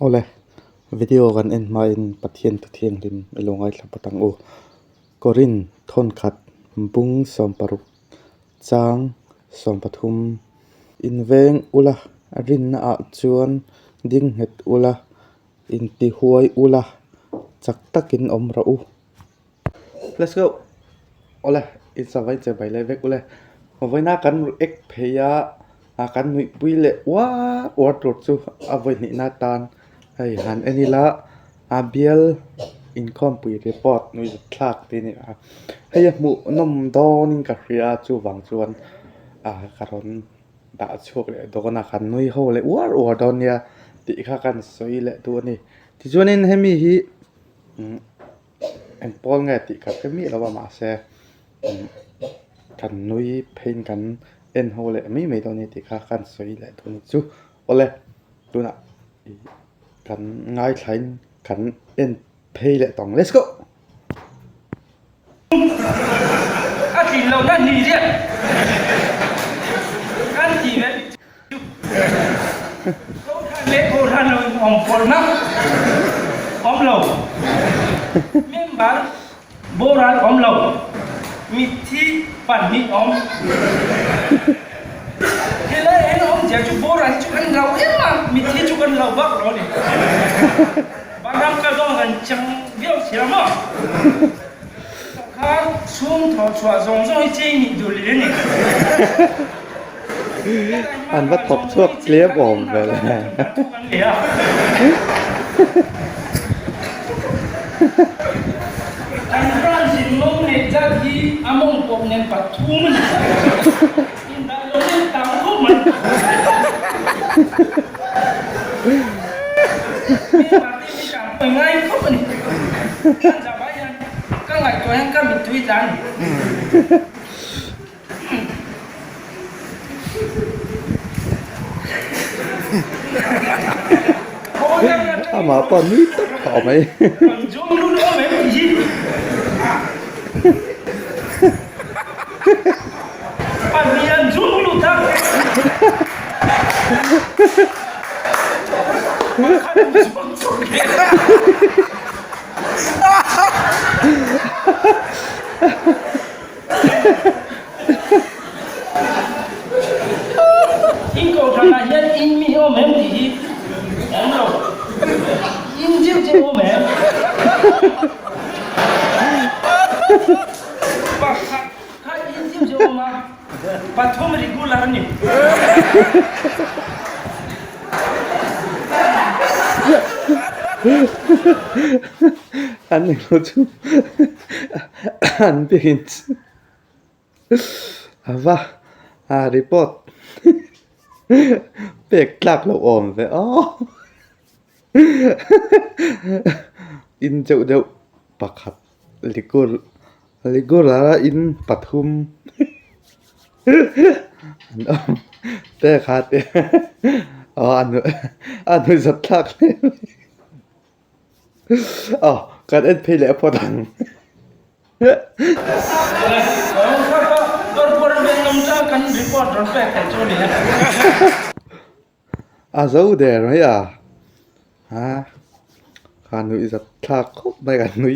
Awle, video kan en hmain Pathian thu thianghlim i lo ngaithla phawt ang u. Korin thawnkhat bung sawmparuk chang sawmpathum inveng ula rinna ah chuan ding nghet ula intihuai ula chak takin awm rawh u. Let's go! Awle, insavai che bai leh vek ule. Vawiina kan ek phei a, kan nuihpui leh uar uar tur chu a vawi hnihna atan hei han en ila a bial inkhawmpui report nuihzat thlak tih a ni a. Hei a hmuh nawm dawnin ka hria a chuvang chuan ka rawn dah chhuak leh dawn a, kan nui ho leh uar uar dawn nia tih kha kan sawi leh duh a ni. Tichuanin hemi hi. Eng pawl nge tih ka hre miah lo a mahse kan nui pheiin kan en ho leh mai mai dawn a ni tih kha kan sawi leh dawn a ni chu. Awle tunah kan ngaithlain kan en phei leh tawng let's go! A tlin lohna ni riat kan tih ve chu Kohhran leh Kohhran lo inawm pawlhna awm lo, member boral awm lo, mitthi pahnih awm. Helai ah hian awmzia chu boral hi chu kan lo em a, mitthi chu kan lo vak lo a ni. Vanram kal dawn kan chang viau sia maw? Kha chhung thawh chhuah zawng zawng hi chei nih duh leh a ni. An va thawk chhuak tlem awm ve le. Kan branch in mawng neih zat hi a mawng pawp nen pathum a ni. Indah lo nen tam khawp mai. Ngai khawp a ni. Kan zah hian ka ngaihtuah hian ka mittui tla a ni. Amah pawh nui tawp tawh mai. In kohhranah hian in mi hi awm em tih hi awm lo. In deuh deuh awm em? Pakhat kha in deuh deuh awm a, pathum regular a ni. An ni lo chu an biakin chu a va a report pek tlak loh awm ve aw in deuh deuh pakhat likur likur a in pathum an awm te kha te aw a nuihzat thlak hle mai. Aw kan en phei leh phawt ang. A zo der mai a, ha ka nuih zat thlak khawp mai kan nui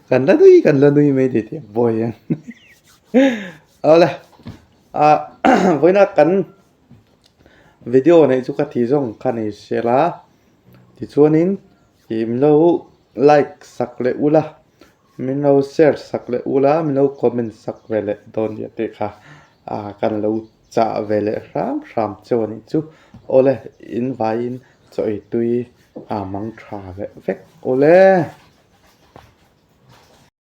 kan la nui kan la nui mai tih tih bawi hian awle ah vawiina kan video neih chu ka ti zawng kha ni sela tichuanin ih min lo like sak leh ula min lo share sak leh ula min lo comment sak ve leh dawn nia tih kha ah kan lo chah ve leh hram hram cheu a nih chu awle in vaiin chaw ei tui a mang tha leh vek awle.